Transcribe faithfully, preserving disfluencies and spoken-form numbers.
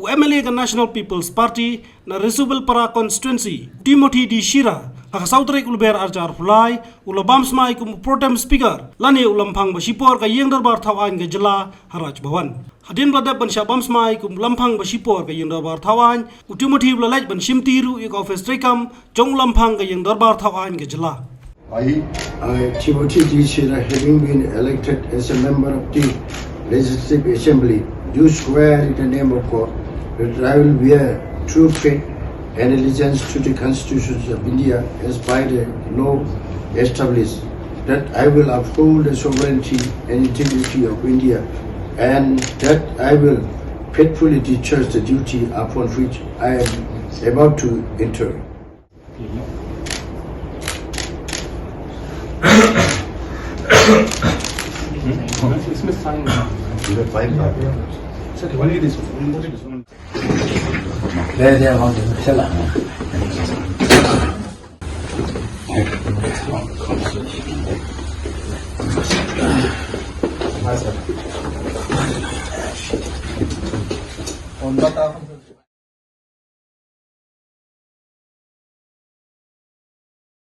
U M L A ka National People's Party na Risubilpara Constituency, Timothy D Shira, ha ka saw tarik u Lber arhajar arphew lai, u la bam smai kum u pro tem speaker, lane u lamphang ba shipor ka ïing dorbar thaw aiñ ka jylla ha Raj Bhavan. Hadien ba la dep ban shah bam smai kum u lamphang ba shipor ka ïing dorbar thaw aiñ, u Timothy u la leit ban shimti ruh ïa ka office treikam jong u lamphang ka ïing dorbar thaw aiñ ka jylla. I, I, Timothy D Shira, having been elected as a member of the Legislative Assembly, do swear in the name of God that I will bear true faith and allegiance to the constitutions of India as by the law established, that I will uphold the sovereignty and integrity of India, and that I will faithfully discharge the duty upon which I am about to enter.